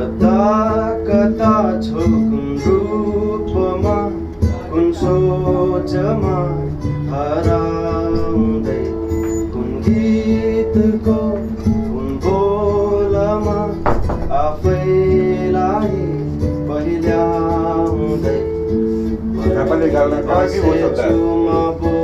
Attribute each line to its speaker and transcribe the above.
Speaker 1: कता कता छौ कुन रूपमा कुन सोचमा हराउँदै कुन गीतको कुन बोलमा आफैलाई पहिल्याउँदै
Speaker 2: नेपाली गाउन कहाँ के हो त?